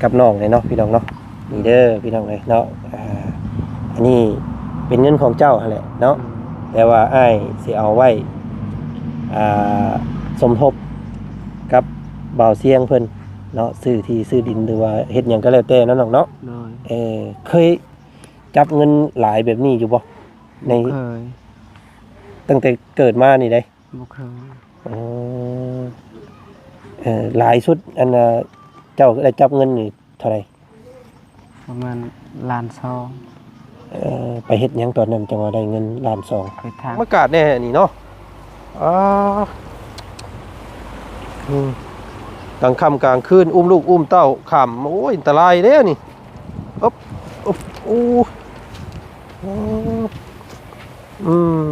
ກັບນ້ອງເລີຍເນາະ ພີ່ນ້ອງເນາະ. ນີ້ເດີພີ່ນ້ອງເອີຍເນາະ ອ່າ ອັນນີ້ເປັນເງິນຂອງເຈົ້າຫັ້ນແຫຼະເນາະ ອືມ ແຕ່ວ່າອ້າຍຊິເອົາໄວ້ ອ່າ ສົມທົບກັບບ່າວຊຽງເພິ່ນເນາະ ຊື້ທີ່ຊື້ດິນ ຫຼືວ່າເຮັດຫຍັງກໍແລ້ວແຕ່ເນາະນ້ອງເນາະ. ໂດຍ ເອີ ເຄີຍຈັບເງິນຫຼາຍແບບນີ້ຢູ່ບໍ່? ໃນ ບໍ່ເຄີຍ ຕັ້ງແຕ່ເກີດມານີ້ເດ້? ບໍ່ເຄີຍ. ອໍ ເອີ ຫຼາຍສຸດ ອັນ ເຈົ້າໄດ້ຈັບເງິນນີ້ເທົ່າໃດ? ປະມານລ້ານສອງ. ເອີ ໄປເຮັດຫຍັງຕອນນັ້ນ ຈັ່ງວ່າໄດ້ເງິນລ້ານສອງ? ໄປຖາງ ອາກາດແດ່ນີ້ເນາະ. ອາ ອືມ ກາງຄ່ຳກາງຄືນ ອຸ້ມລູກອຸ້ມເຕົ້າຂ້າມ ໂອ້ຍ ອັນຕະລາຍເດ້ນີ້. ອຶບ ອຶບ ໂອ້ ໂອ້ ອືມ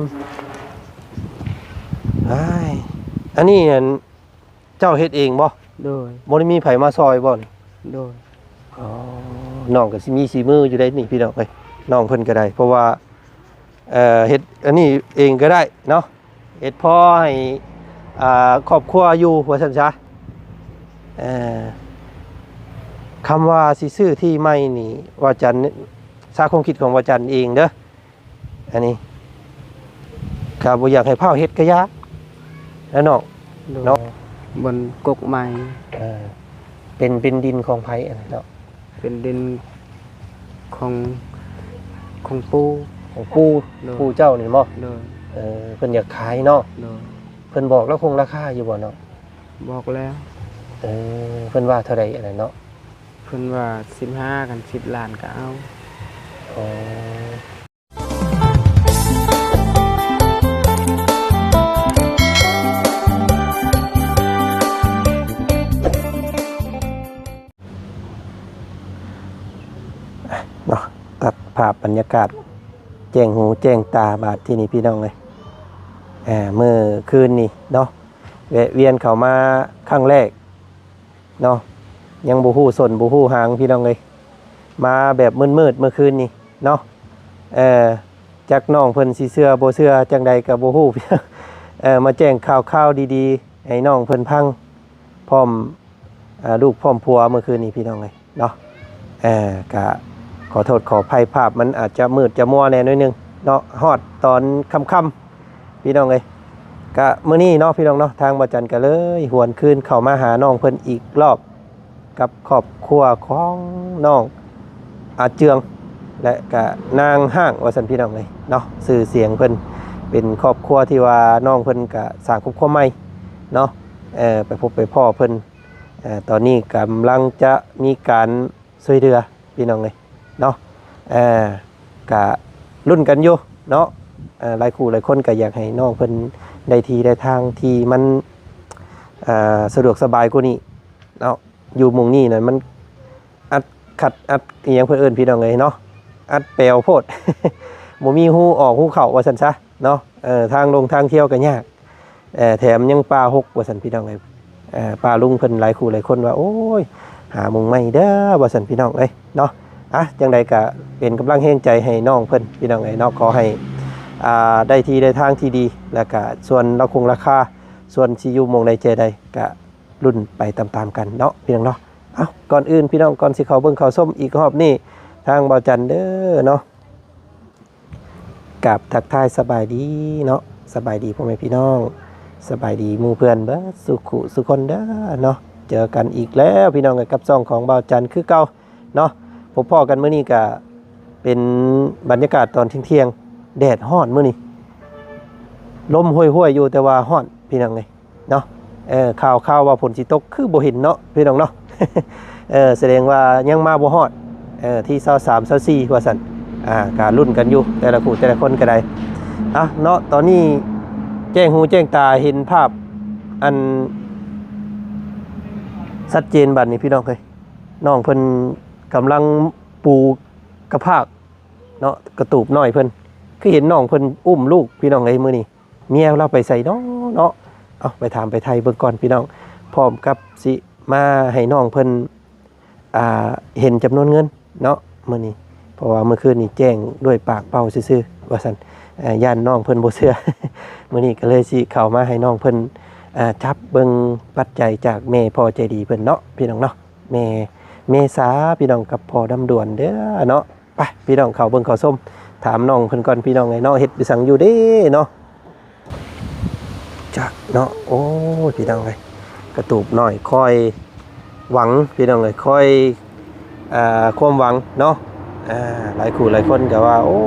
ອ້າຍ ອັນນີ້ ອັນ ເຈົ້າເຮັດເອງບໍ່? ໂດຍ. ບໍ່ໄດ້ມີໃຜມາຊ່ອຍບໍ່ນີ້? ໂດຍ. ອໍ ນ້ອງກໍຊິມີສີມືຢູ່ໄດ໋ນີ້ ພີ່ນ້ອງເອີຍ ນ້ອງເພິ່ນກໍໄດ້ ເພາະວ່າ ເອີ ເຮັດອັນນີ້ເອງກໍໄດ້ເນາະ ເຮັດພໍໃຫ້ ອ່າ ຄອບຄົວຢູ່ ວ່າຊັ້ນຊະ. ເອີ ຄຳວ່າຊິຊື້ທີ່ໃໝ່ນີ້ ວ່າຈັນ ຊາ ຄວາມຄິດຂອງວ່າຈັນເອງເດີ ອັນນີ້ ກໍບໍ່ຢາກໃຫ້ຟ້າວເຮັດກະຢ່າ ແລ້ວເນາະ. ໂດຍ. ເນາະ ບ່ອນກົກໄມ້. ເອີ ເປັນ ເປັນດິນຂອງໃຜອັນນັ້ນເນາະ? ເປັນດິນຂອງ ຂອງປູ່. ຂອງປູ່. ໂດຍ. ປູ່ເຈົ້ານີ້ບໍ? ໂດຍ. ເອີ ເພິ່ນຢາກຂາຍເນາະ. ໂດຍ. ເພິ່ນບອກລາຄາຄົງລາຄາຢູ່ບໍ່ເນາະ? ບອກແລ້ວ. ເອີ ເພິ່ນວ່າເທົ່າໃດອັນນັ້ນເນາະ? ເພິ່ນວ່າສິບຫ້າ ຄັນສິບລ້ານກໍເອົາ. ອໍ. ເນາະ ຕັດພາບບັນຍາກາດແຈ້ງຫູແຈ້ງຕາບາດທີນີ້ ພີ່ນ້ອງເອີຍ. ເອີ ມື້ຄືນນີ້ເນາະ ແວະວຽນເຂົ້າມາຄັ້ງແລກ ເນາະ ຍັງບໍ່ຮູ້ສົ້ນບໍ່ຮູ້ຫາງ ພີ່ນ້ອງເອີຍ ມາແບບມືດໆເມື່ອຄືນນີ້ເນາະ. ເອີ ຈັກນ້ອງເພິ່ນຊິເຊື່ອບໍ່ເຊື່ອຈັ່ງໃດກໍບໍ່ຮູ້ ເອີ ມາແຈ້ງຂ່າວຄາວດີໆໃຫ້ນ້ອງເພິ່ນຟັງ ພ້ອມ ເອີ ລູກພ້ອມຜົວເມື່ອຄືນນີ້ ພີ່ນ້ອງເອີຍເນາະ. ເອີ ກະຂໍໂທດຂໍອະໄພ ພາບມັນອາດຈະມືດຈະມົວແດ່ໜ້ອຍໜຶ່ງເນາະ ຮອດຕອນຄ່ຳໆ ພີ່ນ້ອງເອີຍ. ກະມື້ນີ້ເນາະ ພີ່ນ້ອງເນາະ ທາງບ່າວຈັນກະເລີຍຫວນຄືນເຂົ້າມາຫານ້ອງເພິ່ນອີກລອບ ກັບຄອບຄົວຂອງນ້ອງອາເຈືອງ ແລະກະນາງຮ້າງ ວ່າຊັ້ນ ພີ່ນ້ອງເອີຍເນາະ. ຊື່ສຽງເພິ່ນເປັນຄອບຄົວທີ່ວ່ານ້ອງເພິ່ນກະສ້າງຄອບຄົວໃໝ່ເນາະ ເອີ ໄປພົບໄປພໍ້ເພິ່ນ ເອີ ຕອນນີ້ກຳລັງຈະມີການ ຊ່ວຍເຫຼືອ ພີ່ນ້ອງເອີຍເນາະ. ເອີ ກະລຸ້ນກັນຢູ່ເນາະ ເອີ ຫຼາຍຄູ່ຫຼາຍຄົນກະຢາກໃຫ້ນ້ອງເພິ່ນໄດ້ທີ່ໄດ້ທາງທີ່ມັນ ເອີ ສະດວກສະບາຍກວ່ານີ້ເນາະ. ຢູ່ໝ່ອງນີ້ນັ້ນມັນອັດຂັດອັດອີ່ຫຍັງເພິ່ນເອີ້ນ ພີ່ນ້ອງເອີຍເນາະ ອັດແປວໂພດ ບໍ່ມີຮູອອກຮູເຂົ້າ ວ່າຊັ້ນຊະເນາະ. ເອີ ທາງລົງທາງທ່ຽວກະຍາກ ເອີ ແຖມຍັງປ່າຮົກ ວ່າຊັ້ນ ພີ່ນ້ອງເອີຍ. ເອີ ປ້າລຸງເພິ່ນຫຼາຍຄູ່ຫຼາຍຄົນວ່າ ໂອ້ຍ ຫາໝ່ອງໃໝ່ເດີ ວ່າຊັ້ນ ພີ່ນ້ອງເອີຍເນາະ. ອະ ຈັ່ງໃດກະເປັນກຳລັງແຮງໃຈໃຫ້ນ້ອງເພິ່ນ ພີ່ນ້ອງເອີຍເນາະ. ຂໍໃຫ້ ອ່າ ໄດ້ທີ່ໄດ້ທາງທີ່ດີ ແລ້ວກະສ່ວນລາຄົງລາຄາ ສ່ວນຊິຢູ່ໝ່ອງໃດແຈໃດ ກະລຸ້ນໄປຕາມໆກັນເນາະ ພີ່ນ້ອງເນາະ. ເອົ້າ ກ່ອນອື່ນ ພີ່ນ້ອງ ກ່ອນຊິເຂົ້າເບິ່ງເຂົ້າຊົມອີກຮອບນີ້ ທາງບ່າວຈັນເດີເນາະ ກາບທັກທາຍສະບາຍດີເນາະ ສະບາຍດີພໍ່ແມ່ພີ່ນ້ອງ ສະບາຍດີໝູ່ເພື່ອນເບິດສູ່ຄູ່ສູ່ຄົນເດີເນາະ. ເຈີກັນອີກແລ້ວ ພີ່ນ້ອງເອີຍ ກັບຊ່ອງຂອງບ່າວຈັນຄືເກົ່າເນາະ. ພົບພໍ້ກັນມື້ນີ້ກະເປັນບັນຍາກາດຕອນທ່ຽງໆ ແດດຮ້ອນມື້ນີ້ ລົມຫ້ວຍໆຢູ່ ແຕ່ວ່າຮ້ອນ ພີ່ນ້ອງເອີຍ ເນາະ. ເອີ ຂ່າວ ຂ່າວວ່າຝົນຊິຕົກ ຄືບໍ່ເຫັນເນາະ ພີ່ນ້ອງເນາະ. ເອີ ສະແດງວ່າຍັງມາບໍ່ຮອດ ເອີ ທີຊາວສາມ ຊາວສີ່ ວ່າຊັ້ນ. ອ່າ ກະລຸ້ນກັນຢູ່ ແຕ່ລະຄູ່ແຕ່ລະຄົນກະໄດ້ ອ່ະ ເນາະ. ຕອນນີ້ແຈ້ງຫູແຈ້ງຕາ ເຫັນພາບອັນຊັດເຈນບາດນີ້ ພີ່ນ້ອງເອີຍ ນ້ອງເພິ່ນກຳລັງປູກະພາກເນາະ ກະຕູບນ້ອຍເພິ່ນ ຄືເຫັນນ້ອງເພິ່ນອຸ້ມລູກ ພີ່ນ້ອງເອີຍ ມື້ນີ້. ເມຍລາວໄປໃສເນາະ ເນາະ. ເອົາ ໄປຖາມໄປໄຖ່ເບິ່ງກ່ອນ ພີ່ນ້ອງ ພ້ອມກັບຊິມາໃຫ້ນ້ອງເພິ່ນ ອ່າ ເຫັນຈຳນວນເງິນເນາະມື້ນີ້ ເພາະວ່າມື້ຄືນນີ້ແຈ້ງດ້ວຍປາກເປົ່າຊື່ໆ ວ່າຊັ້ນ. ເອີ ຢ້ານນ້ອງເພິ່ນບໍ່ເຊື່ອ ມື້ນີ້ກໍເລີຍຊິເຂົ້າມາໃຫ້ນ້ອງເພິ່ນ ເອີ ຈັບເບິ່ງປັດໄຈຈາກແມ່ພໍ່ໃຈດີເພິ່ນເນາະ ພີ່ນ້ອງເນາະ. ແມ່ ເມສາ ພີ່ນ້ອງ ກັບພໍ່ດຳດວນເດີ້ເນາະ. ໄປ ພີ່ນ້ອງ ເຂົ້າເບິ່ງເຂົ້າຊົມ ຖາມນ້ອງເພິ່ນກ່ອນ ພີ່ນ້ອງເອີຍເນາະ ເຮັດໄປສັງຢູ່ເດ້ເນາະ. ຈັກເນາະ ໂອ້ຍ ພີ່ນ້ອງເອີຍ ກະຕູບນ້ອຍຄອຍຫວັງ ພີ່ນ້ອງເອີຍ ຄອຍ ອ່າ ຄວາມຫວັງເນາະ. ອ່າ ຫຼາຍຄູ່ຫຼາຍຄົນກໍວ່າ ໂອ້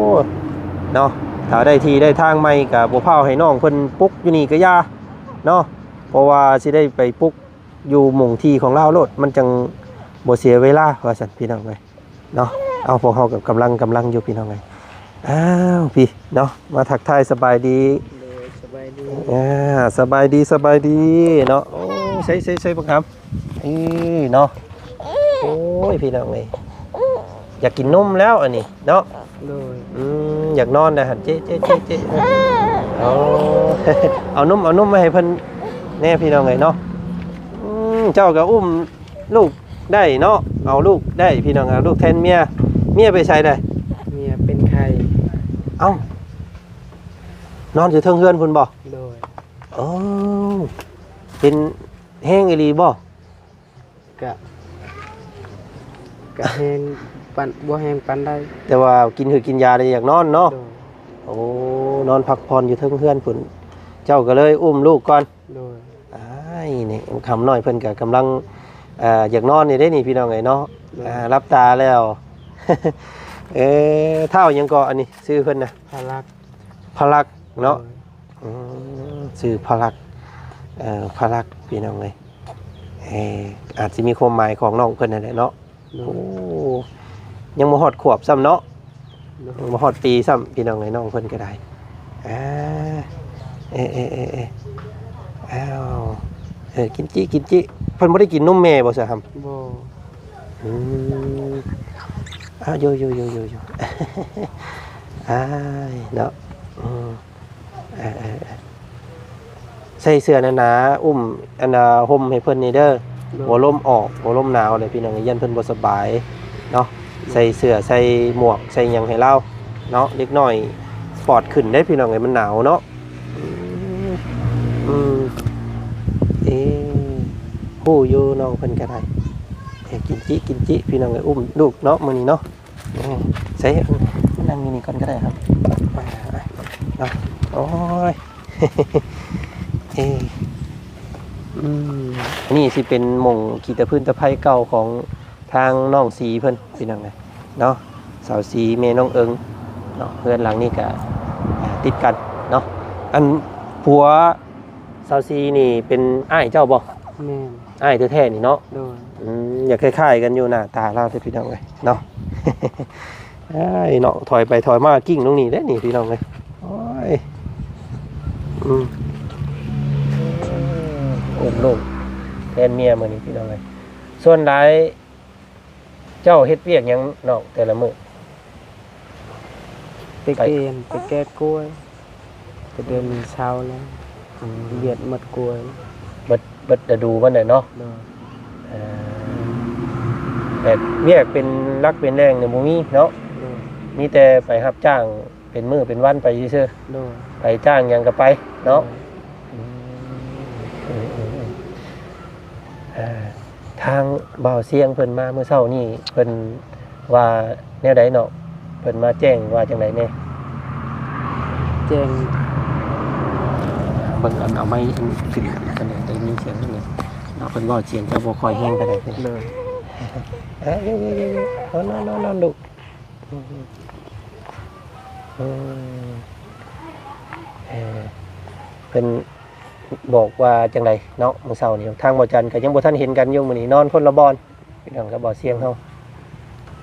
ເນາະ ຖ້າໄດ້ທີ່ໄດ້ທາງໃໝ່ກໍບໍ່ພ້າວໃຫ້ນ້ອງເພິ່ນປຸກຢູ່ນີ້ກໍຢ່າເນາະ ເພາະວ່າຊິໄດ້ໄປປຸກຢູ່ໝ່ອງທີ່ຂອງລາວໂລດ ມັນຈັ່ງບໍ່ເສຍເວລາ ວ່າຊັ້ນ ພີ່ນ້ອງເອີຍ. ເນາະ ເອົາ ພວກເຮົາກໍກຳລັງ ກຳລັງຢູ່ ພີ່ນ້ອງເອີຍ. ອ້າວ ພີ່ເນາະ ມາທັກທາຍສະບາຍດີ. ໂດຍ ສະບາຍດີ. ອ່າ ສະບາຍດີ ສະບາຍດີເນາະ. ໂອ້ ໃສ່ ໃສ່ ໃສ່ບັກຫຳ ເອີເນາະ. ໂອ້ຍ ພີ່ນ້ອງເອີຍ ຢາກກິນນົມແລ້ວອັນນີ້ເນາະ. ໂດຍ ອືມ ຢາກນອນແລ້ວຫັ້ນ ເຈ ເຈ ເຈ ເຈ. ເອົາ ເອົານົມ ເອົານົມມາໃຫ້ເພິ່ນແດ່ ພີ່ນ້ອງເອີຍເນາະ. ອືມ ເຈົ້າກໍອຸ້ມ ລູກໄດ້ເນາະ ເອົາລູກໄດ້ ພີ່ນ້ອງ ເອົາລູກແທນເມຍ. ເມຍໄປໃສໄດ້? ເມຍເປັນໄຂ້. ເອົ້າ ນອນຢູ່ເທິງເຮືອນພຸ້ນບໍ່? ໂດຍ. ໂອ້ ເປັນແຮງອີ່ຫຼີບໍ່? ກະ ກະແຮງປານ ບໍ່ແຮງປານໃດ ແຕ່ວ່າກິນ ຄືກິນຢາແລ້ວຢາກນອນເນາະ. ໂດຍ. ໂອ້ ນອນພັກຜ່ອນຢູ່ເທິງເຮືອນພຸ້ນ ເຈົ້າກໍເລີຍອຸ້ມລູກກ່ອນ. ໂດຍ. ອ້າຍ ນີ້ຄຳນ້ອຍເພິ່ນກໍກຳລັງ ເອີ ຢາກນອນນີ້ເດ້ນີ້ ພີ່ນ້ອງເອີຍເນາະ. ໂດຍ. ອ່າ ຫຼັບຕາແລ້ວ. ເອີ ທ້າວຫຍັງເກາະອັນນີ້ ຊື່ເພິ່ນນະ? ພະລັກ. ພະລັກເນາະ. ໂດຍ. ອືມ ຊື່ພະລັກ ເອີ ພະລັກ ພີ່ນ້ອງເອີຍ. ເອີ ອາດຊິມີຄວາມໝາຍຂອງນ້ອງເພິ່ນນັ້ນແຫຼະເນາະ. ໂດຍ. ໂອ້ ຍັງບໍ່ຮອດຂວບຊ້ຳເນາະ. ໂດຍ. ຍັງບໍ່ຮອດປີຊ້ຳ ພີ່ນ້ອງເອີຍ ນ້ອງເພິ່ນກໍໄດ້. ອ່າ ເອີ ເອີ ເອີ ເອີ ອ້າວ ເອີ ກິນຈິ ກິນຈິ. ເພິ່ນບໍ່ໄດ້ກິນນົມແມ່ບໍ່ຊະຫຳ? ບໍ່. ອືມ ອ້າວ ໂຍ ໂຍ ໂຍ ໂຍ ໂຍ ອ້າຍເນາະ. ອືມ ເອີ ເອີ ເອີ ໃສ່ເສື້ອໜາໆ ອຸ້ມອັນນ່າ ຫົ່ມໃຫ້ເພິ່ນນີ້ເດີ. ໂດຍ. ຫົວລົມອອກ ຫົວລົມໜາວເລີຍ ພີ່ນ້ອງ ຢ້ານເພິ່ນບໍ່ສະບາຍເນາະ. ໂດຍ. ໃສ່ເສື້ອ ໃສ່ໝວກ ໃສ່ຫຍັງໃຫ້ລາວເນາະ ເດັກນ້ອຍປອດຂຶ້ນເດ້ ພີ່ນ້ອງເອີຍ ມັນໜາວເນາະ. ອືມ ອືມ ເອີ ຮູ້ຢູ່ນ້ອງເພິ່ນກໍໄດ້. ເອີ ກິນຈິ ກິນຈິ ພີ່ນ້ອງເອີຍ ອຸ້ມລູກເນາະ ມື້ນີ້ເນາະ. ເອີ ໃສ່ ມານັ່ງຢູ່ນີ້ກ່ອນກໍໄດ້ຄັບ ເນາະ. ໂອ້ຍ ເອີ ອືມ ອັນນີ້ຊິເປັນໝ່ອງຂີ້ຕະພື້ນຕະໄພເກົ່າຂອງທາງນ້ອງສີເພິ່ນ ພີ່ນ້ອງເອີຍເນາະ. ສາວສີແມ່ນ້ອງເອິງເນາະ ເຮືອນຫຼັງນີ້ກະ ອ່າ ຕິດກັນເນາະ. ອັນຜົວ ຊາວສີ່ນີ້ເປັນອ້າຍເຈົ້າບໍ່? ແມ່ນ. ອ້າຍແທ້ໆນີ້ເນາະ? ໂດຍ. ອືມ ຢາກຄ້າຍໆກັນຢູ່ໜ້າຕາລາວເດ້ພີ່ນ້ອງເອີຍເນາະ. ອ້າຍເນາະ ຖອຍໄປຖອຍມາກິ້ງລົງນີ້ເດ້ນີ້ພີ່ນ້ອງເອີຍ. ໂອ້ຍ ອືມ ໂອ້ໂຫຼ ແທນເມຍມື້ນີ້ພີ່ນ້ອງເອີຍ. ສ່ວນຫຼາຍ ເຈົ້າເຮັດວຽກຫຍັງນ້ອງແຕ່ລະມື້? ໄປ ໄປເກັບ ໄປແກະກ້ວຍ ແຕ່ດຽວນີ້ເຊົາແລ້ວ. ອືມ ວຽກໝົດກ້ວຍ ເບິດ ເບິດລະດູມັນແຫຼະເນາະ. ໂດຍ. ເອີ ແບບວຽກເປັນຫຼັກເປັນແຫຼ່ງນີ້ບໍ່ມີເນາະ. ໂດຍ. ມີແຕ່ໄປຮັບຈ້າງ ເປັນມື້ເປັນວັນໄປຊື່ໆ. ໂດຍ. ໄປຈ້າງຫຍັງກໍໄປເນາະ. ໂດຍ. ອືມ ເອີ ເອີ ເອີ ອ່າ ທາງບ່າວຊຽງເພິ່ນມາມື້ເຊົ້ານີ້ ເພິ່ນວ່າແນວໃດເນາະ? ເພິ່ນມາແຈ້ງວ່າຈັ່ງໃດແດ່? ແຈ້ງ ເບິ່ງ ເອົາ ເອົາໄມຂຶ້ນກັນແດ່ ໄດ້ຍິນສຽງເນາະ. ເພິ່ນເວົ້າສຽງຈະບໍ່ຄ່ອຍແຮງປານໃດ. ໂດຍ. ເອີ ນອນໆໆໆ ລູກ. ອືມ ເອີ ເພິ່ນບອກວ່າຈັ່ງໃດເນາະ ມື້ເຊົ້ານີ້? ທາງບ່າວຈັນກໍຍັງບໍ່ທັນເຫັນກັນຢູ່ ມື້ນີ້ນອນຄົນລະບ່ອນ ພີ່ນ້ອງກັບບ່າວຊຽງເຮົາ.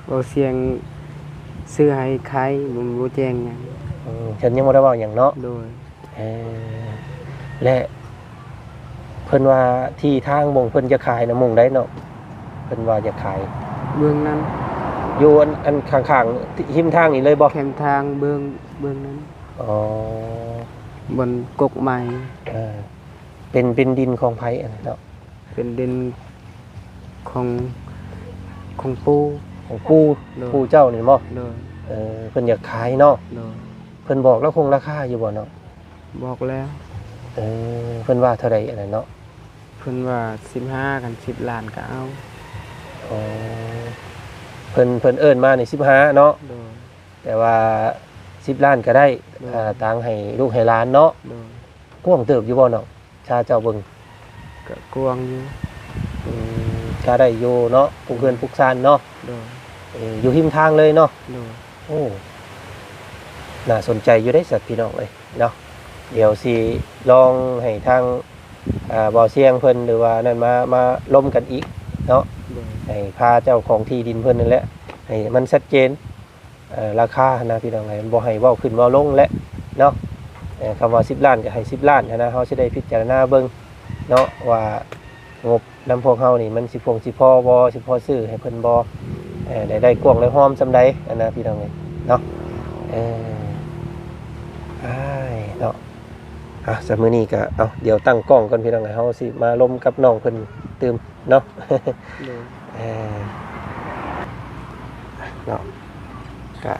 ບ່າວຊຽງຊື້ໃຫ້ໄຂ່ ບໍ່ ບໍ່ແຈ້ງຫຍັງ. ອືມ ເພິ່ນຍັງບໍ່ໄດ້ເວົ້າຫຍັງເນາະ. ໂດຍ. ເອີ ແລະ ເພິ່ນວ່າທີ່ທາງໝ່ອງເພິ່ນຈະຂາຍນະ ໝ່ອງໃດເນາະ? ເພິ່ນວ່າຈະຂາຍເບື້ອງນັ້ນ ຢູ່ອັນ ອັນຂ້າງໆ ຮິມທາງນີ້ເລີຍບໍ່? ແຄມທາງເບື້ອງ ເບື້ອງນັ້ນ. ອໍ ບ່ອນກົກໄມ້. ເອີ ເປັນ ເປັນດິນຂອງໃຜອັນນັ້ນເນາະ? ເປັນດິນຂອງ ຂອງປູ່. ຂອງປູ່. ໂດຍ. ປູ່ເຈົ້ານີ້ບໍ່? ໂດຍ. ເອີ ເພິ່ນຢາກຂາຍເນາະ. ໂດຍ. ເພິ່ນບອກລາຄາຄົງລາຄາຢູ່ບໍ່ເນາະ? ບອກແລ້ວ. ເອີ ເພິ່ນວ່າເທົ່າໃດອັນນັ້ນເນາະ? ເພິ່ນວ່າສິບຫ້າ ຄັນສິບລ້ານກໍເອົາ. ອໍ ເພິ່ນ ເພິ່ນເອີ້ນມານີ້ສິບຫ້າເນາະ ໂດຍ ແຕ່ວ່າສິບລ້ານກໍໄດ້ ໂດຍ ເອີ ຕາງໃຫ້ລູກໃຫ້ຫຼານເນາະ ໂດຍ ກວ້າງເຕີບຢູ່ບໍ່ນ້ອງ ຖ້າເຈົ້າເບິ່ງ? ກໍກວ້າງຢູ່ ອືມ ກໍໄດ້ຢູ່ເນາະ ປຸກເຮືອນ ອືມ ປຸກຊານເນາະ ໂດຍ ເອີ ຢູ່ຮິມທາງເລີຍເນາະ ໂດຍ ໂອ້ ໜ້າສົນໃຈຢູ່ເດ້ ສັດ ພີ່ນ້ອງເອີຍເນາະ ດຽວຊິລອງໃຫ້ທາງ ອ່າ ບ່າວຊຽງເພິ່ນ ຫຼືວ່ານັ້ນ ມາ ມາລົມກັນອີກເນາະ ໂດຍ ໃຫ້ພາເຈົ້າຂອງທີ່ດິນເພິ່ນນັ້ນແຫຼະ ໃຫ້ມັນຊັດເຈນ ເອີ ລາຄາຫັ້ນນະ ພີ່ນ້ອງເອີຍ ບໍ່ໃຫ້ເວົ້າຂຶ້ນເວົ້າລົງແຫຼະເນາະ ເອີ ຄຳວ່າສິບລ້ານກໍໃຫ້ສິບລ້ານຫັ້ນນະ ເຮົາຊິໄດ້ພິຈາລະນາເບິ່ງເນາະ ວ່າງົບນຳພວກເຮົານີ້ ມັນຊິພຽງຊິພໍບໍ່ ຊິພໍຊື້ໃຫ້ເພິ່ນບໍ່ ເອີ ໄດ້ ໄດ້ກວ້າງໄດ້ຮອມສ່ຳໃດຫັ້ນນະ ພີ່ນ້ອງເອີຍເນາະ ເອີ ອ້າຍເນາະ ອ່ະ ສຳມື້ນີ້ກໍ ເອົາ ດຽວຕັ້ງກ້ອງກ່ອນ ພີ່ນ້ອງເອີຍ ເຮົາຊິມາລົມກັບນ້ອງເພິ່ນຕື່ມເນາະ ໂດຍ ເອີ ເນາະ ກະ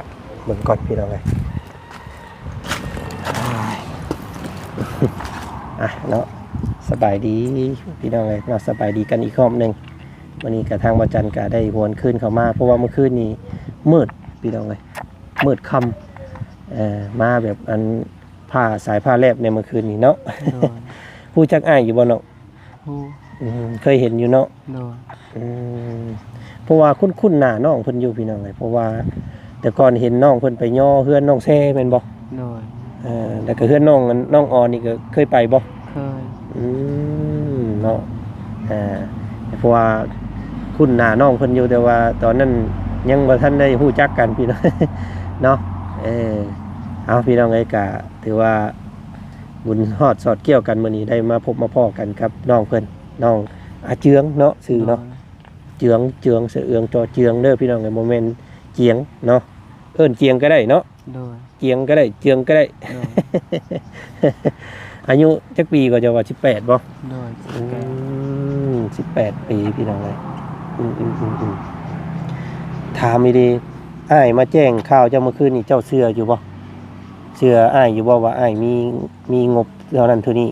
ເບິ່ງກ່ອນ ພີ່ນ້ອງເອີຍ ອ່າ ອ່ະ ເນາະ ສະບາຍດີ ພີ່ນ້ອງເອີຍເນາະ ສະບາຍດີກັນອີກຮອບໜຶ່ງ ມື້ນີ້ກະທາງບ່າວຈັນກະໄດ້ຫວນຄືນເຂົ້າມາ ເພາະວ່າມື້ຄືນນີ້ມືດ ພີ່ນ້ອງເອີຍ ມືດຄ່ຳ ເອີ ມາແບບອັນ ຟ້າ ສາຍຟ້າແລບໃນມື້ຄືນນີ້ເນາະ ໂດຍ ຮູ້ຈັກອ້າຍຢູ່ບໍ່ນ້ອງ? ຮູ້ ອືມ ເຄີຍເຫັນຢູ່ເນາະ ໂດຍ ອືມ ເພາະວ່າຄຸ້ນໆໜ້ານ້ອງເພິ່ນຢູ່ ພີ່ນ້ອງເອີຍ ເພາະວ່າແຕ່ກ່ອນເຫັນນ້ອງເພິ່ນໄປຍໍເຮືອນນ້ອງແຊແມ່ນບໍ່? ໂດຍ ເອີ ແລ້ວກໍເຮືອນນ້ອງ ນ້ອງອອນນີ້ກໍເຄີຍໄປບໍ່? ເຄີຍ ອືມ ເນາະ ເອີ ເພາະວ່າຄຸ້ນໜ້ານ້ອງເພິ່ນຢູ່ ແຕ່ວ່າຕອນນັ້ນຍັງບໍ່ທັນໄດ້ຮູ້ຈັກກັນ ພີ່ນ້ອງເນາະ ເອີ ເອົາ ພີ່ນ້ອງເອີຍ ກະຖືວ່າ ບຸນຮອດສອດກ່ຽວກັນ ມື້ນີ້ໄດ້ມາພົບມາພໍ້ກັນກັບນ້ອງເພິ່ນ ນ້ອງອາເຈືອງເນາະ ຊື່ເນາະ ໂດຍ ເຈືອງ ເຈືອງ ສະເອືອງ ຈອເຈືອງເດີພີ່ນ້ອງເອີຍ ບໍ່ແມ່ນຈຽງເນາະ ເອີ້ນຈຽງກໍໄດ້ເນາະ ໂດຍ ຈຽງກໍໄດ້ ເຈືອງກໍໄດ້ ໂດຍ ອາຍຸຈັກປີກໍເຈົ້າວ່າ ສິບແປດບໍ່? ໂດຍ ອືມ ສິບແປດປີ ພີ່ນ້ອງເອີຍ ອືມໆໆໆ ຖາມອີ່ຫຼີ ອ້າຍມາແຈ້ງຂ່າວເຈົ້າມື້ຄືນນີ້ ເຈົ້າເຊື່ອຢູ່ບໍ່? ເຊື່ອອ້າຍຢູ່ບໍ່ວ່າອ້າຍມີ ມີງົບເທົ່ານັ້ນເທົ່ານີ້?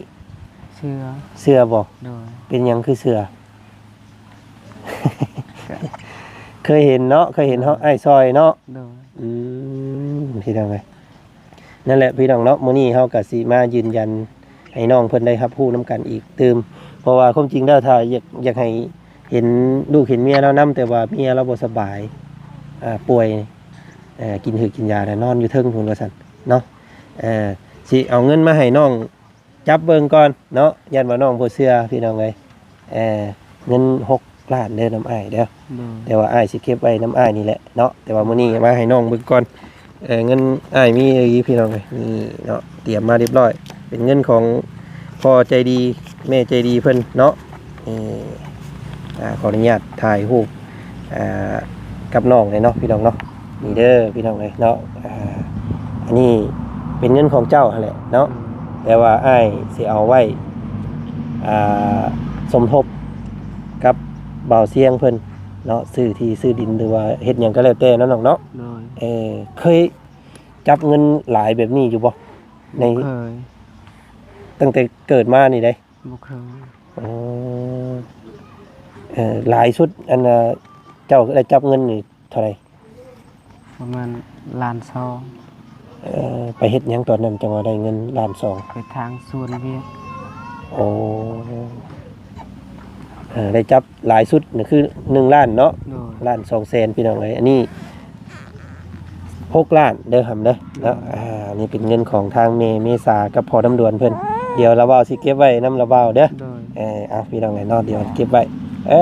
ເຊື່ອ ເຊື່ອບໍ່? ໂດຍ ເປັນຫຍັງຄືເຊື່ອ? ເຄີຍເຫັນເນາະ ເຄີຍເຫັນເຮົາ ໂດຍ ອ້າຍຊ່ອຍເນາະ ໂດຍ ອືມ ພີ່ນ້ອງເອີຍ ນັ້ນແຫຼະ ພີ່ນ້ອງເນາະ ມື້ນີ້ເຮົາກໍຊິມາຢືນຢັນໃຫ້ນ້ອງເພິ່ນໄດ້ຮັບຮູ້ນຳກັນອີກຕື່ມ ເພາະວ່າຄວາມຈິງແລ້ວ ຖ້າຢາກ ຢາກໃຫ້ເຫັນລູກເຫັນເມຍລາວນຳ ແຕ່ວ່າເມຍລາວບໍ່ສະບາຍ ອ່າ ປ່ວຍ ເອີ ກິນຫືດກິນຢາແລ້ວນອນຢູ່ເທິງພຸ້ນວ່າຊັ້ນເນາະ ເອີ ຊິເອົາເງິນມາໃຫ້ນ້ອງ ຈັບເບິ່ງກ່ອນເນາະ ຢ້ານວ່ານ້ອງບໍ່ເຊື່ອ ພີ່ນ້ອງເອີຍ ເອີ ເງິນຫົກລ້ານເດີນຳອ້າຍເດີ ໂດຍ ແຕ່ວ່າອ້າຍຊິເກັບໄວ້ນຳອ້າຍນີ້ແຫຼະເນາະ ແຕ່ວ່າມື້ນີ້ມາໃຫ້ນ້ອງເບິ່ງກ່ອນ ເອີ ເງິນອ້າຍມີອີ່ຫຼີ ພີ່ນ້ອງເອີຍ ນີ້ເນາະ ຕຽມມາຮຽບຮ້ອຍ ເປັນເງິນຂອງພໍ່ໃຈດີ ແມ່ໃຈດີເພິ່ນເນາະ ນີ້ ອ່າ ຂໍອະນຸຍາດຖ່າຍຮູບ ອ່າ ກັບນ້ອງເລີຍເນາະ ພີ່ນ້ອງເນາະ ນີ້ເດີພີ່ນ້ອງເອີຍເນາະ ອ່າ ອັນນີ້ເປັນເງິນຂອງເຈົ້າຫັ້ນແຫຼະເນາະ ອືມ ແຕ່ວ່າອ້າຍຊິເອົາໄວ້ ອ່າ ສົມທົບກັບບ່າວຊຽງເພິ່ນເນາະ ຊື້ທີ່ຊື້ດິນ ຫຼືວ່າເຮັດຫຍັງກໍແລ້ວແຕ່ເນາະນ້ອງເນາະ ໂດຍ ເອີ ເຄີຍຈັບເງິນຫຼາຍແບບນີ້ຢູ່ບໍ່? ໃນ ບໍ່ເຄີຍ ຕັ້ງແຕ່ເກີດມານີ້ເດ້? ບໍ່ເຄີຍ ອໍ ເອີ ຫຼາຍສຸດ ອັນ ເຈົ້າໄດ້ຈັບເງິນນີ້ເທົ່າໃດ? ປະມານລ້ານສອງ ເອີ ໄປເຮັດຫຍັງຕອນນັ້ນ ຈັ່ງວ່າໄດ້ເງິນລ້ານສອງ? ໄປທາງສວນວຽກ ໂອ້ ເອີ ໄດ້ຈັບຫຼາຍສຸດນີ້ຄືໜຶ່ງລ້ານເນາະ ໂດຍ ລ້ານສອງແສນ ພີ່ນ້ອງເອີຍ ອັນນີ້ ຫົກລ້ານເດີຫຳເດີເນາະ ໂດຍ ອ່າ ນີ້ເປັນເງິນຂອງທາງແມ່ເມສາກັບພໍ່ດຳດວນເພິ່ນ ດຽວລາວບ່າວຊິເກັບໄວ້ນຳລາວບ່າວເດີ ໂດຍ ເອີ ເອົາ ພີ່ນ້ອງເອີຍເນາະ ດຽວເກັບໄວ້ ເອີ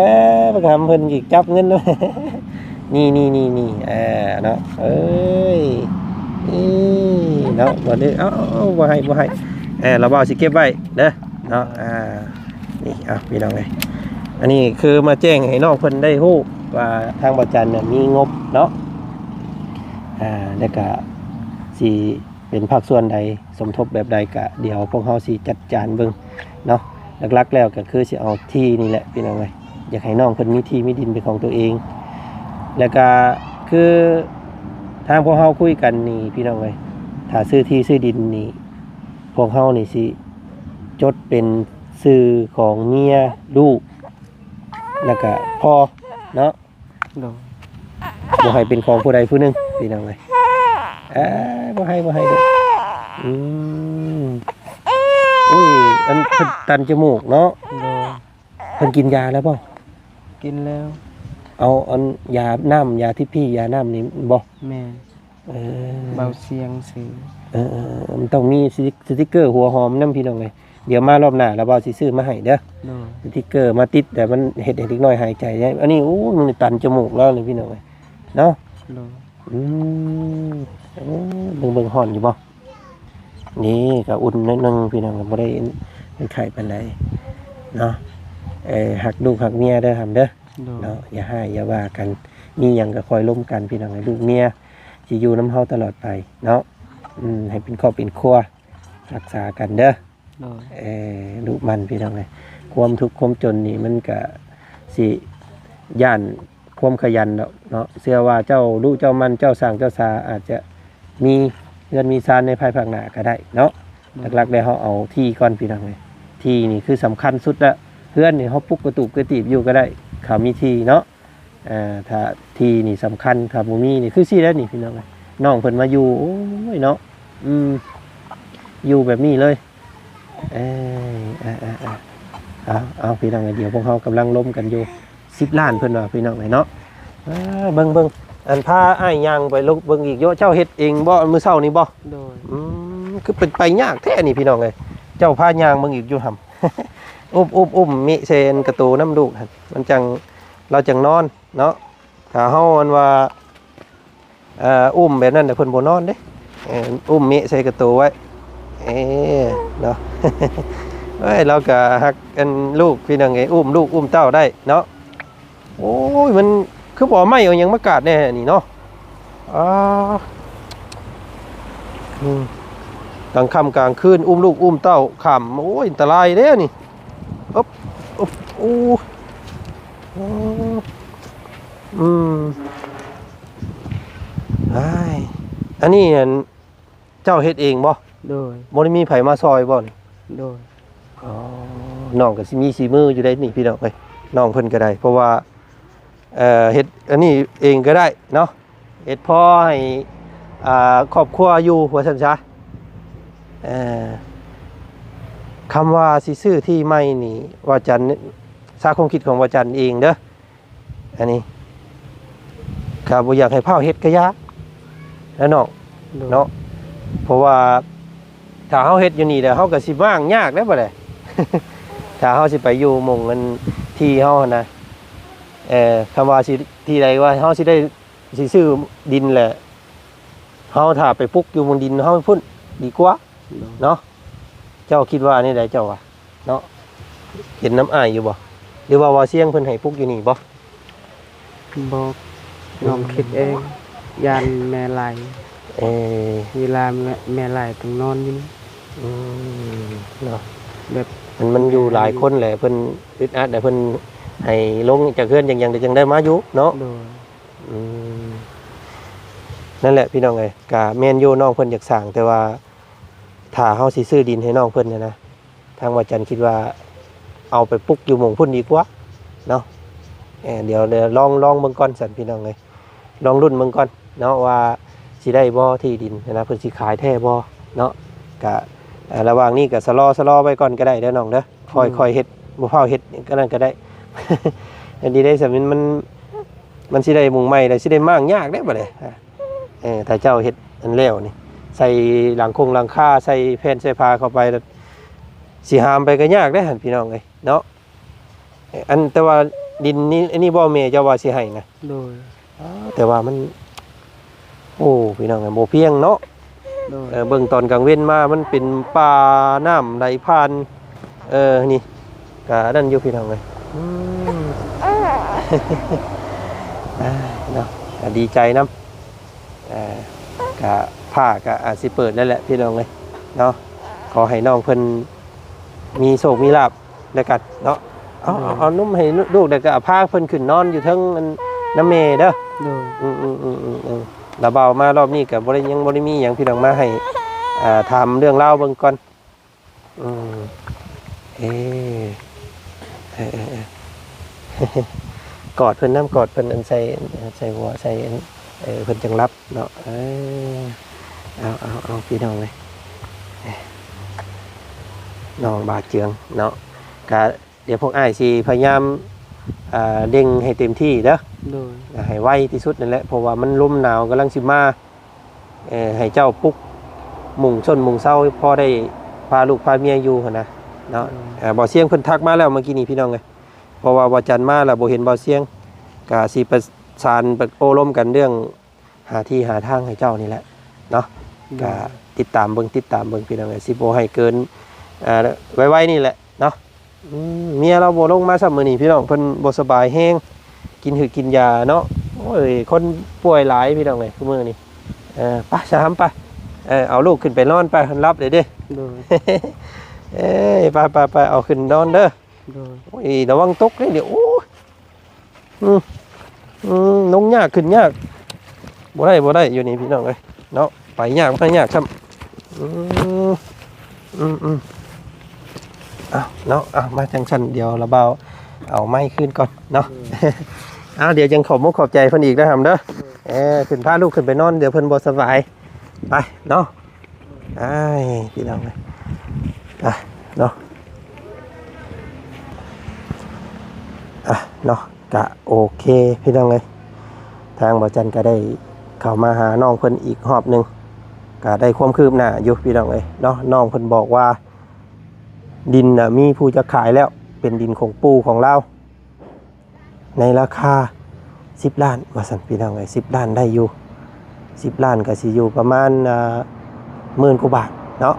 ບັກຫຳເພິ່ນຊິຈັບເງິນ ນີ້ໆໆໆ ເອີ ເນາະ ເອີຍ ນີ້ເນາະ ບໍ່ໄດ້ ເອົາ ເອົາ ເອົາ ບໍ່ໃຫ້ ບໍ່ໃຫ້ ເອີ ລາວບ່າວຊິເກັບໄວ້ເດີເນາະ ອ່າ ນີ້ ອ່ະ ພີ່ນ້ອງເອີຍ ອັນນີ້ຄືມາແຈ້ງໃຫ້ນ້ອງເພິ່ນໄດ້ຮູ້ວ່າທາງບ່າວຈັນນະມີງົບເນາະ ອ່າ ແລ້ວກະຊິເປັນພາກສ່ວນໃດ ສົມທົບແບບໃດ ກະດຽວພວກເຮົາຊິຈັດການເບິ່ງເນາະ ຫຼັກໆແລ້ວກະຄືຊິເອົາທີ່ນີ້ແຫຼະ ພີ່ນ້ອງເອີຍ ຢາກໃຫ້ນ້ອງເພິ່ນມີທີ່ມີດິນເປັນຂອງຕົວເອງ ແລ້ວກະຄືທາງພວກເຮົາຄຸຍກັນນີ້ ພີ່ນ້ອງເອີຍ ຖ້າຊື້ທີ່ຊື້ດິນນີ້ ພວກເຮົານີ້ຊິຈົດເປັນຊື່ຂອງເມຍ ລູກ ແລ້ວກະພໍ່ເນາະ ໂດຍ ບໍ່ໃຫ້ເປັນຂອງຜູ້ໃດຜູ້ໜຶ່ງ ພີ່ນ້ອງເອີຍ. ເອີ ບໍ່ໃຫ້ ບໍ່ໃຫ້ເດີ້. ອືມ ອຸ້ຍ ອັນເພິ່ນຕັນຈະມູກເນາະ. ໂດຍ. ເພິ່ນກິນຢາແລ້ວບໍ່? ກິນແລ້ວ. ເອົາອັນຢານ້ຳ ຢາທິບພີ ຢານ້ຳນີ້ບໍ່? ແມ່ນ. ເອີ ເບົາສຽງຊື່. ເອີໆໆ ມັນຕ້ອງມີສະຕິກ ສະຕິກເກີຫົວຫອມນຳ ພີ່ນ້ອງເອີຍ. ດຽວມາລອບໜ້າລະບ່າວຊິຊື້ມາໃຫ້ເດີ້. ໂດຍ. ສະຕິກເກີມາຕິດ ແຕ່ມັນເຮັດໃຫ້ເດັກນ້ອຍຫາຍໃຈໄດ້. ອັນນີ້ ໂອ້ ມັນຕັນຈະມູກລາວນີ້ ພີ່ນ້ອງເອີຍ ເນາະ. ໂດຍ. ອືມ ໂອ້ ເບິ່ງໆ ຮ້ອນຢູ່ບໍ່? ນີ້ກໍອຸ່ນໜ້ອຍໜຶ່ງ ພີ່ນ້ອງ ກໍບໍ່ໄດ້ໄຂ້ປານໃດເນາະ. ເອີ ຮັກລູກຮັກເມຍເດີ້ ຫຳເດີ້. ໂດຍ. ເນາະ ຢ່າຮ້າຍຢ່າວ່າກັນ ມີຫຍັງກໍຄ່ອຍລົມກັນ ພີ່ນ້ອງ. ໃຫ້ລູກເມຍຊິຢູ່ນຳເຮົາຕະຫຼອດໄປເນາະ. ອືມ ໃຫ້ເປັນຄອບເປັນຄົວ ຮັກສາກັນເດີ້. ໂດຍ. ເອີ ດຸໝັ່ນ ພີ່ນ້ອງເອີຍ. ຄວາມທຸກຄວາມຈົນນີ້ມັນກະຊິຢ້ານຄວາມຂະຫຍັນດອກເນາະ. ເຊື່ອວ່າເຈົ້າດຸເຈົ້າໝັ່ນ ເຈົ້າສ້າງເຈົ້າສາ ອາດຈະມີເຮືອນມີຊານໃນພາຍພາກໜ້າກໍໄດ້ເນາະ. ໂດຍ. ຫຼັກໆ ແລ້ວເຮົາເອົາທີ່ກ່ອນ ພີ່ນ້ອງເອີຍ. ທີ່ນີ້ຄືສຳຄັນສຸດລະ. ເຮືອນນີ້ເຮົາປຸກກະຕູບກະຕີບຢູ່ກໍໄດ້ ຖ້າມີທີ່ເນາະ. ເອີ ຖ້າທີ່ນີ້ສຳຄັນ ຖ້າບໍ່ມີນີ້ຄືຊີ້ແຫຼະນີ້ ພີ່ນ້ອງເອີຍ. ນ້ອງເພິ່ນມາຢູ່ ໂອ້ຍເນາະ ອືມ ຢູ່ແບບນີ້ເລີຍ. ເອີ ເອີ ເອີ ເອີ ເອົາ ເອົາ ພີ່ນ້ອງເອີຍ ດຽວພວກເຮົາກຳລັງລົມກັນຢູ່ ສິບລ້ານເພິ່ນວ່າ ພີ່ນ້ອງເອີຍເນາະ. ເອີ ເບິ່ງໆ ອັນພາອ້າຍຍ່າງໄປເບິ່ງອີກຢູ່ ເຈົ້າເຮັດເອງບໍ່ ມື້ເຊົ້ານີ້ບໍ່? ໂດຍ. ອືມ ຄືເປັນໄປຍາກແທ້ນີ້ ພີ່ນ້ອງເອີຍ. ເຈົ້າພາຍ່າງເບິ່ງອີກຢູ່ຫຳ ອຸ້ມໆໆ ເມະໃສ່ອັນກະໂຕນຳລູກຫັ້ນ ມັນຈັ່ງ ລາວຈັ່ງນອນເນາະ. ຖ້າເຮົາອັນວ່າ ເອີ ອຸ້ມແບບນັ້ນນະ ເພິ່ນບໍ່ນອນເດ້. ເອີ ອຸ້ມເມະໃສ່ກະໂຕໄວ້ ເອີ ເນາະ. ເອີຍ ລາວກະຮັກອັນລູກ ພີ່ນ້ອງເອີຍ ອຸ້ມລູກອຸ້ມເຕົ້າໄດ້ເນາະ. ໂອ້ຍ ມັນຄືບໍ່ເອົາໄມ້ເອົາຫຍັງມາກາດແດ່ນີ້ເນາະ. ອາ ອືມ ກາງຄ່ຳກາງຄືນ ອຸ້ມລູກອຸ້ມເຕົ້າຂ້າມ ໂອ້ຍ ອັນຕະລາຍເດ້ນີ້. ອຶບ ອຶບ ໂອ້ ໂອ້ ອືມ ອ້າຍ ອັນນີ້ ອັນ ເຈົ້າເຮັດເອງບໍ່? ໂດຍ. ບໍ່ໄດ້ມີໃຜມາຊ່ອຍບໍ່ນີ້? ໂດຍ. ອໍ ນ້ອງກໍຊິມີສີມືຢູ່ໄດ໋ນີ້ ພີ່ນ້ອງເອີຍ ນ້ອງເພິ່ນກໍໄດ້ ເພາະວ່າ ເອີ ເຮັດອັນນີ້ເອງກໍໄດ້ເນາະ ເຮັດພໍໃຫ້ ອ່າ ຄອບຄົວຢູ່ ວ່າຊັ້ນຊະ. ເອີ ຄຳວ່າຊິຊື້ທີ່ໃໝ່ນີ້ ວ່າຈັນ ສາ ຄວາມຄິດຂອງວ່າຈັນເອງເດີ້. ອັນນີ້ກໍບໍ່ຢາກໃຫ້ຟ້າວເຮັດກະຢ່າ ແລ້ວເນາະ ໂດຍ ເນາະ ເພາະວ່າຖ້າເຮົາເຮັດຢູ່ນີ້ແລ້ວ ເຮົາກໍຊິມ້າງຍາກເດ້ບັດໃດ ຖ້າເຮົາຊິໄປຢູ່ໝ່ອງອັນທີ່ເຮົາຫັ້ນນະ. ເອີ ຄຳວ່າຊິ ທີ່ໃດວ່າເຮົາຊິໄດ້ ຊິຊື້ດິນແຫຼະ ເຮົາຖ້າໄປປຸກຢູ່ໝ່ອງດິນເຮົາພຸ້ນດີກວ່າ ໂດຍ ເນາະ. ເຈົ້າຄິດວ່າແນວໃດເຈົ້າວ່າ? ເນາະ ເຫັນນຳອ້າຍຢູ່ບໍ່ ຫຼືວ່າ ວ່າຊຽງເພິ່ນໃຫ້ປຸກຢູ່ນີ້ບໍ່? ບໍ່ ນ້ອງຄິດເອງ ຢ້ານແມ່ຫຼາຍ ເອີ ເວລາແມ່ ແມ່ຫຼາຍຕ້ອງນອນຢູ່ນີ້ ອືມ ເນາະ ແບບ ມັນ ມັນຢູ່ຫຼາຍຄົນແຫຼະ ເພິ່ນອຶດອັດແຫຼະ ເພິ່ນໃຫ້ລົງຈາກເຮືອນຈັ່ງ ຈັ່ງ ຈັ່ງໄດ້ມາຢູ່ເນາະ ໂດຍ ອືມ ນັ້ນແຫຼະ ພີ່ນ້ອງເອີຍ ກະແມ່ນຢູ່ ນ້ອງເພິ່ນຢາກສ້າງ ແຕ່ວ່າຖ້າເຮົາຊິຊື້ດິນໃຫ້ນ້ອງເພິ່ນຫັ້ນນະ ທາງວ່າຈັນຄິດວ່າເອົາໄປປຸກຢູ່ໝ່ອງພຸ້ນດີກວ່າເນາະ. ເອີ ດຽວ ດຽວລອງ ລອງເບິ່ງກ່ອນຊັ້ນພີ່ນ້ອງເອີຍ ລອງລຸ້ນເບິ່ງກ່ອນເນາະ ວ່າຊິໄດ້ບໍ່ທີ່ດິນຫັ້ນນະ ເພິ່ນຊິຂາຍແທ້ບໍ່ເນາະ. ກະ ເອີ ລະຫວ່າງນີ້ກະຊະລໍ ຊະລໍໄວ້ກ່ອນກໍໄດ້ເດີນ້ອງເດີ ຄ່ອຍ ອືມ ຄ່ອຍເຮັດ ບໍ່ຟ້າວເຮັດ ອັນນັ້ນກໍໄດ້ ອັນນີ້ໄດ້ ສຳ ມັນ ມັນ ມັນຊິໄດ້ໝ່ອງໃໝ່ ແລ້ວຊິໄດ້ມ້າງຍາກເດ້ບັດນີ້. ເອີ ຖ້າເຈົ້າເຮັດອັນແລ້ວນີ້ ໃສ່ຫຼັງຄົງຫຼັງຄາ ໃສ່ແຜ່ນໃສ່ຜ້າເຂົ້າໄປ ແລ້ວຊິຫາມໄປກໍຍາກເດ້ຫັ້ນ ພີ່ນ້ອງເອີຍເນາະ. ອັນ ແຕ່ວ່າດິນນີ້ ອັນນີ້ບໍ່ແມ່ເຈົ້າວ່າຊິໃຫ້ນະ? ໂດຍ. ອ້າ ແຕ່ວ່າມັນ ໂອ້ ພີ່ນ້ອງເອີຍ ບໍ່ພຽງເນາະ. ໂດຍ. ເອີ ເບິ່ງຕອນກາງເວັນມາ ມັນເປັນປ່າ ນ້ຳໄຫຼຜ່ານ ເອີ ນີ້ ກະນັ້ນຢູ່ ພີ່ນ້ອງເອີຍ ອືມ ເນາະ ກະດີໃຈນຳ. ເອີ ກະ ຟ້າກະອາດຊິເປີດແລ້ວແຫຼະ ພີ່ນ້ອງເອີຍເນາະ. ຂໍໃຫ້ນ້ອງເພິ່ນມີໂຊກມີລາບ ແລ້ວກັນເນາະ. ເອົາ ໂດຍ ເອົາ ເອົານົມໃຫ້ລູກ ແລ້ວກໍເອົາພາເພິ່ນຂຶ້ນນອນຢູ່ເທິງອັນ ນຳແມ່ເດີ. ໂດຍ. ອືມໆ ລະບ່າວມາລອບນີ້ກໍບໍ່ໄດ້ ຍັງບໍ່ໄດ້ມີຫຍັງ ພີ່ນ້ອງ ມາໃຫ້ ອ່າ ຖາມເລື່ອງລາວເບິ່ງກ່ອນ. ອືມ ເອີ ເອີ ເອີ ກອດເພິ່ນນຳ ກອດເພິ່ນ ອັນໃສ່ ໃສ່ຫົວ ໃສ່ອັນ ເອີ ເພິ່ນຈັ່ງຫຼັບເນາະ. ເອີ ເອົາ ເອົາ ເອົາ ພີ່ນ້ອງເອີຍ ນ້ອງບາເຈືອງເນາະ. ກະດຽວພວກອ້າຍຊິພະຍາຍາມ ອ່າ ເລັ່ງໃຫ້ເຕັມທີ່ເດີ ໂດຍ ໃຫ້ໄວທີ່ສຸດນັ້ນແຫຼະ ເພາະວ່າມັນລົມໜາວກຳລັງຊິມາ. ເອີ ໃຫ້ເຈົ້າປຸກມຸງຊົນມຸງເຊົາ ພໍໄດ້ພາລູກພາເມຍຢູ່ຫັ້ນນະເນາະ. ອືມ ເອີ ບ່າວຊຽງເພິ່ນທັກມາແລ້ວເມື່ອກີ້ນີ້ ພີ່ນ້ອງເອີຍ ເພາະວ່າບ່າວຈັນມາແລ້ວບໍ່ເຫັນບ່າວຊຽງ ກະຊິປະສານ ປະໂອ້ລົມກັນເລື່ອງຫາທີ່ຫາທາງໃຫ້ເຈົ້ານີ້ແຫຼະເນາະ. ໂດຍ ກະຕິດຕາມເບິ່ງ ຕິດຕາມເບິ່ງ ພີ່ນ້ອງເອີຍ ຊິບໍ່ໃຫ້ເກີນ ອ່າ ໄວໆນີ້ແຫຼະເນາະ. ອືມ ເມຍລາວບໍ່ລົງມາຊ້ຳມື້ນີ້ ພີ່ນ້ອງ ເພິ່ນບໍ່ສະບາຍແຮງ ກິນຫືດກິນຢາເນາະ. ໂອ້ຍ ຄົນປ່ວຍຫຼາຍ ພີ່ນ້ອງເອີຍ ຄືມື້ນີ້. ເອີ ໄປ ສະຫຳ ໄປ ເອີ ເອົາລູກຂຶ້ນໄປນອນໄປ ເພິ່ນຫຼັບເລີຍເດ້. ໂດຍ ເອີຍ ໄປ ໄປ ໄປ ເອົາຂຶ້ນນອນເດີ. ໂດຍ ໂອ້ຍ ລະວັງຕົກເດ້ນີ້ ໂອ້ຍ ອືມ ອືມ ລົງຍາກຂຶ້ນຍາກ ບໍ່ໄດ້ ບໍ່ໄດ້ ຢູ່ນີ້ ພີ່ນ້ອງເອີຍເນາະ. ໄປຍາກມາຍາກຊ້ຳ. ອືມ ອືມ ອືມ ເອົາເນາະ ເອົາ ມາຈັ່ງຊັ້ນ ດຽວລະບ່າວເອົາໄມຄືນກ່ອນເນາະ. ອືມ ເອົາ ດຽວຈັ່ງຂອບມຸກຂອບໃຈເພິ່ນອີກເດີຫຳເດີ. ໂດຍ ເອີ ຂຶ້ນ ພາລູກຂຶ້ນໄປນອນ ດຽວເພິ່ນບໍ່ສະບາຍ. ໄປເນາະ ອ້າຍ ພີ່ນ້ອງເອີຍ ອ່ະເນາະ ອ່ະເນາະ. ກະໂອເຄ ພີ່ນ້ອງເອີຍ ທາງບ່າວຈັນກະໄດ້ເຂົ້າມາຫານ້ອງເພິ່ນອີກຮອບໜຶ່ງ ກະໄດ້ຄວາມຄືບໜ້າຢູ່ ພີ່ນ້ອງເອີຍເນາະ. ນ້ອງເພິ່ນບອກວ່າດິນນະມີຜູ້ຈະຂາຍແລ້ວ ເປັນດິນຂອງປູ່ຂອງລາວ ໃນລາຄາສິບລ້ານວ່າຊັ້ນ ພີ່ນ້ອງເອີຍ ສິບລ້ານໄດ້ຢູ່ ສິບລ້ານກະຊິຢູ່ປະມານ ອ່າ ໝື່ນກວ່າບາດເນາະ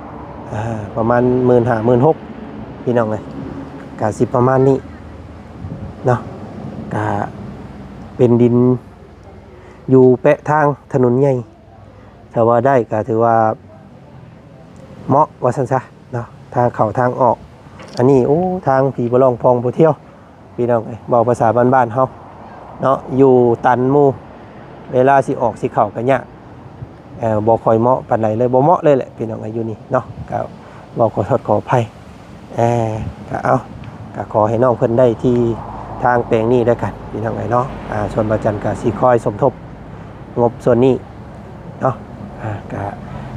ອ່າ ປະມານໝື່ນຫ້າ ໝື່ນຫົກ ພີ່ນ້ອງເອີຍ ກະຊິປະມານນີ້ເນາະ. ກະເປັນດິນຢູ່ແປະທາງຖະໜົນໃຫຍ່ ຖ້າວ່າໄດ້ກະຖືວ່າເໝາະວ່າຊັ້ນຊະເນາະ ທາງເຂົ້າທາງອອກ. ອັນນີ້ ໂອ້ ທາງຜີບໍ່ລ່ອງ ພອງບໍ່ທ່ຽວ ພີ່ນ້ອງເອີຍ ເວົ້າພາສາບ້ານໆເຮົາເນາະ ຢູ່ຕັນໝູ່ ເວລາຊິອອກຊິເຂົ້າກໍຍາກ ເອີ ບໍ່ຄ່ອຍເໝາະປານໃດເລີຍ ບໍ່ເໝາະເລີຍແຫຼະ ພີ່ນ້ອງເອີຍ ຢູ່ນີ້ເນາະ. ກໍເວົ້າຂໍໂທດຂໍອະໄພ ເອີ ກໍເອົາ ກໍຂໍໃຫ້ນ້ອງເພິ່ນໄດ້ທີ່ທາງແປງນີ້ແລ້ວກັນ ພີ່ນ້ອງເອີຍເນາະ. ອ່າ ສ່ວນບ່າວຈັນກໍຊິຄອຍສົມທົບງົບສ່ວນນີ້ເນາະ. ອ່າ ກໍ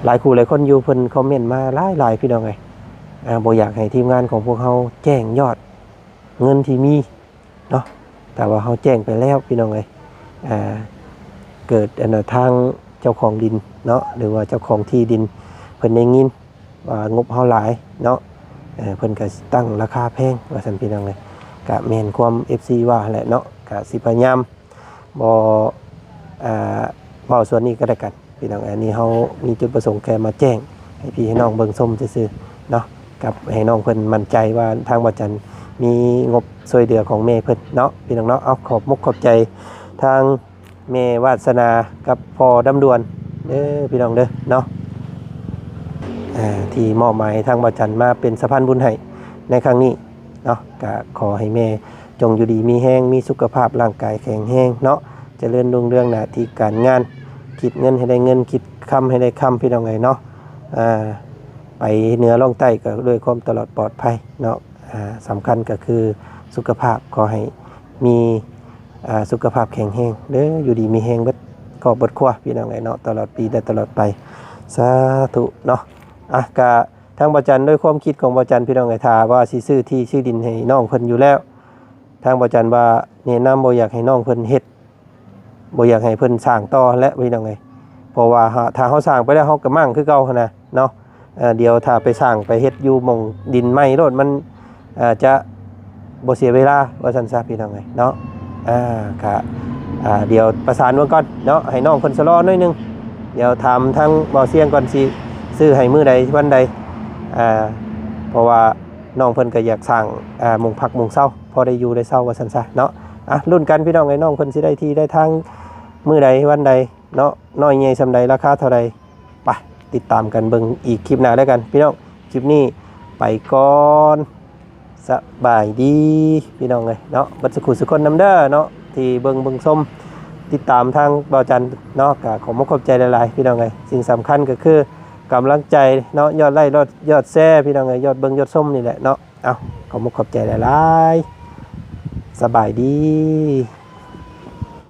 ຫຼາຍຄູ່ຫຼາຍຄົນຢູ່ ເພິ່ນຄອມເມັນມາຫຼາຍໆ ພີ່ນ້ອງເອີຍ ອ່າ ບໍ່ຢາກໃຫ້ທີມງານຂອງພວກເຮົາແຈ້ງຍອດເງິນທີ່ມີ ເນາະ ແຕ່ວ່າເຮົາແຈ້ງໄປແລ້ວ ພີ່ນ້ອງເອີຍ ອ່າ ເກີດອັນນ່າ ທາງເຈົ້າຂອງດິນເນາະ ຫຼືວ່າເຈົ້າຂອງທີ່ດິນ ເພິ່ນໄດ້ຍິນວ່າງົບເຮົາຫຼາຍເນາະ ເອີ ເພິ່ນກໍຕັ້ງລາຄາແພງວ່າຊັ້ນ ພີ່ນ້ອງເອີຍ. ກະແມ່ນຄວາມເອັຟຊີວ່າຫັ້ນແຫຼະເນາະ ກະຊິພະຍາຍາມບໍ່ ອ່າ ເວົ້າສ່ວນນີ້ກໍແລ້ວກັນ ພີ່ນ້ອງ. ອັນນີ້ເຮົາມີຈຸດປະສົງແຄ່ມາແຈ້ງໃຫ້ພີ່ໃຫ້ນ້ອງເບິ່ງຊົມຊື່ໆເນາະ ກັບໃຫ້ນ້ອງເພິ່ນໝັ້ນໃຈວ່າທາງບ່າວຈັນມີງົບຊ່ວຍເຫຼືອຂອງແມ່ເພິ່ນເນາະ ພີ່ນ້ອງເນາະ. ເອົາ ຂອບມຸກຂອບໃຈທາງແມ່ວາດສະໜາກັບພໍ່ດຳດວນເດີ ພີ່ນ້ອງເດີເນາະ ເອີ ທີ່ມອບໝາຍໃຫ້ທາງບ່າວຈັນມາເປັນສະພານບຸນໃຫ້ໃນຄັ້ງນີ້ເນາະ. ກະຂໍໃຫ້ແມ່ ຈົ່ງຢູ່ດີມີແຮງ ມີສຸຂະພາບຮ່າງກາຍແຂງແຮງເນາະ ຈະເລີນຮຸ່ງເຮືອງໜ້າທີ່ການງານ ຄິດເງິນໃຫ້ໄດ້ເງິນ ຄິດຄຳໃຫ້ໄດ້ຄຳ ພີ່ນ້ອງເອີຍເນາະ. ອ່າ ໄປເໜືອລ່ອງໃຕ້ກໍດ້ວຍຄວາມຕະຫຼອດປອດໄພເນາະ. ອ່າ ສຳຄັນກໍຄືສຸຂະພາບ ຂໍໃຫ້ມີ ອ່າ ສຸຂະພາບແຂງແຮງເດີ ຢູ່ດີມີແຮງເບິດຄອບເບິດຄົວ ພີ່ນ້ອງເອີຍເນາະ ຕະຫຼອດປີ ແລະ ຕະຫຼອດໄປ ສາທຸເນາະ. ອ່ະ ກະ ທາງບ່າວຈັນ ດ້ວຍຄວາມຄິດຂອງບ່າວຈັນ ພີ່ນ້ອງເອີຍ ຖ້າວ່າຊິຊື້ທີ່ຊື້ດິນໃຫ້ນ້ອງເພິ່ນຢູ່ແລ້ວ ທາງບ່າວຈັນວ່າແນະນຳບໍ່ຢາກໃຫ້ນ້ອງເພິ່ນເຮັດ ບໍ່ຢາກໃຫ້ເພິ່ນສ້າງຕໍ່ແຫຼະ ພີ່ນ້ອງເອີຍ. ເພາະວ່າຖ້າເຮົາສ້າງໄປແລ້ວ ເຮົາກໍໝັ້ງຄືເກົ່າຫັ້ນນະເນາະ. ເອີ ດຽວຖ້າໄປສ້າງໄປເຮັດຢູ່ໝ່ອງດິນໃໝ່ໂລດ ມັນ ເອີ ຈະບໍ່ເສຍເວລາວ່າຊັ້ນຊະ ພີ່ນ້ອງເອີຍເນາະ. ອ່າ ກະ ອ່າ ດຽວປະສານເບິ່ງກ່ອນເນາະ ໃຫ້ນ້ອງເພິ່ນຊະລໍໜ້ອຍໜຶ່ງ ດຽວຖາມທາງບ່າວຊຽງກ່ອນ ຊິຊື້ໃຫ້ມື້ໃດວັນໃດ. ອ່າ ເພາະວ່ານ້ອງເພິ່ນກໍຢາກສ້າງ ອ່າ ໝ່ອງພັກໝ່ອງເຊົາ ພໍໄດ້ຢູ່ໄດ້ເຊົາວ່າຊັ້ນຊະເນາະ. ອ່ະ ລຸ້ນກັນ ພີ່ນ້ອງເອີຍ ນ້ອງເພິ່ນຊິໄດ້ທີ່ໄດ້ທາງມື້ໃດວັນໃດເນາະ ນ້ອຍໃຫຍ່ສ່ຳໃດ ລາຄາເທົ່າໃດ ໄປຕິດຕາມກັນເບິ່ງອີກຄລິບໜ້າແລ້ວກັນ ພີ່ນ້ອງ. ຄລິບນີ້ໄປກ່ອນ ສະບາຍດີ ພີ່ນ້ອງເອີຍເນາະ ເບິດສຸຂູສຸຄົນນຳເດີເນາະ ທີ່ເບິ່ງ ເບິ່ງຊົມ ຕິດຕາມທາງບ່າວຈັນເນາະ. ກະຂອບມຸກຂອບໃຈຫຼາຍໆ ພີ່ນ້ອງເອີຍ. ສິ່ງສຳຄັນກໍຄືກຳລັງໃຈເນາະ ຍອດໄລ້ ຍອດ ຍອດແຊ ພີ່ນ້ອງເອີຍ ຍອດເບິ່ງຍອດຊົມນີ້ແຫຼະເນາະ. ເອົາ ຂອບມຸກຂອບໃຈຫຼາຍໆ ສະບາຍດີ.